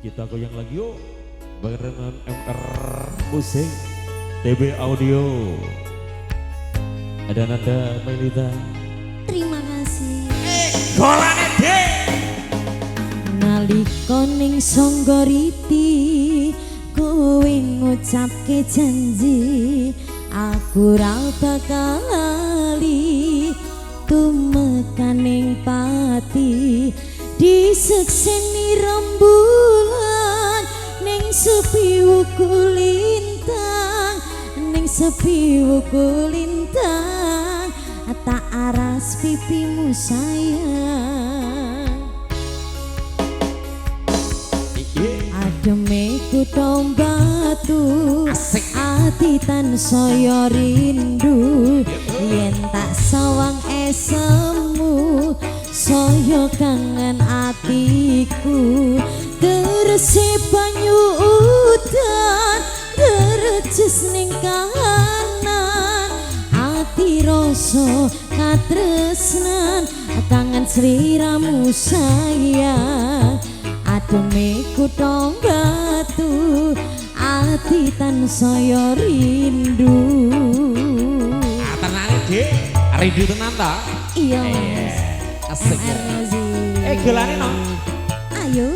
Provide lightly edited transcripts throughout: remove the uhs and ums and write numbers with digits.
Kita goyang lagi yuk barengan MR Musik TB Audio. Ada Nanda Meilita. Terima kasih. Golane Dek. Nalika ning Songgoriti kowe ngucapke janji, aku ra bakal lali tumekaning pati. Disekseni rembulan ning sepi wuku lintang, ning sepi wuku lintang, tak aras pipimu sayang. Ademe kutha Batu, ati tansaya rindu, yen tak sawang esemu saya kangen atiku. Terese banyu udan terces ning kahanan, ati rasa katresnan kangen sliramu sayang. Ademe kutha Batu, ati tansaya rindu. Ah, tenane Dik, rindu tenan ta? Iya Mas. Asik. Golane no. Ayo.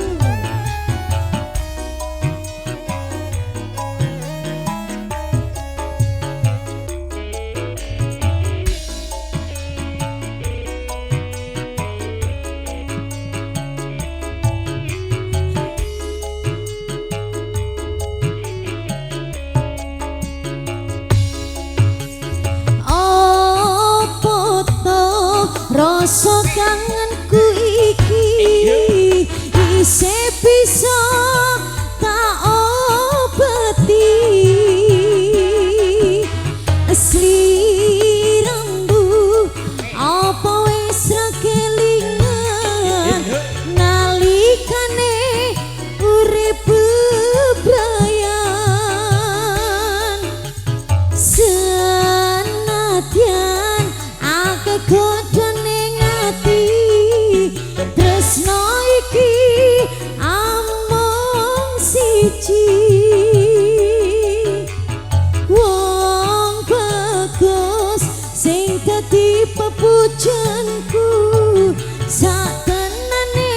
Opo to rasa kangenku iki isih bisa tak obati? Sliramu apa wis ra kelingan nalikane urip bebrayan? Senadyan akeh godhone ati, tresno iki amung siji. Wong bagus sing dadi pepujanku, satenane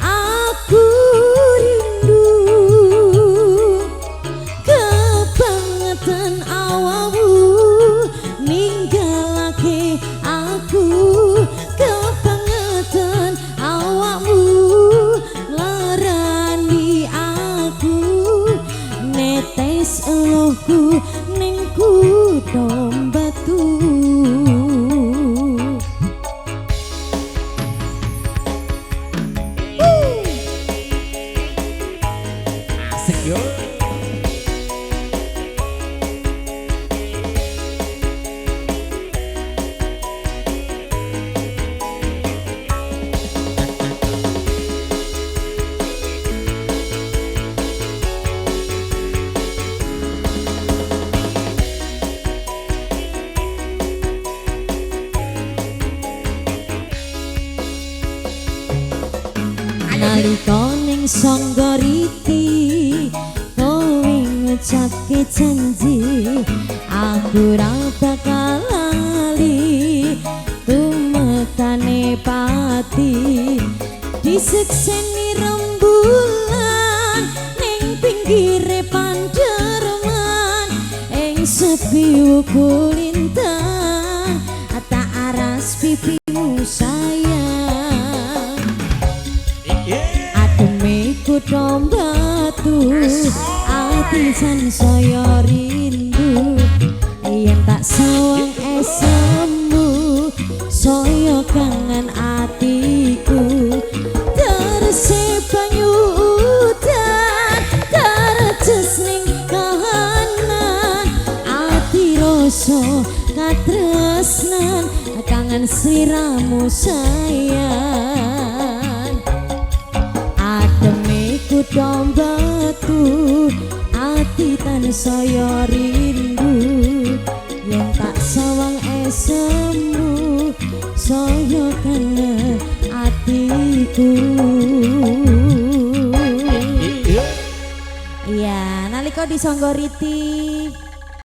aku rindu. Kebangetan awamu ninggalake aku, kebangetan awakmu larani aku. Netes eluhku ning kutha Batu. Asik yo. Nalika ning Songgoriti kowe ngucapke janji, aku ra bakal lali tumekane pati. Disekseni rembulan ning pinggire Panderman, ing sepi wuku lintang tak aras pipimu sayang. Ademe kutha Batu, ati sansaya rindu, yen tak sawang esemu saya kangen atiku. Terese banyu udan terces ning kahanan, ati rasa katresnan kangen sliramu sayang. Ademe kutha Batu, ati tansaya rindu, yen tak sawang esemu saya kangen atiku. Iya, nalika disonggoriti.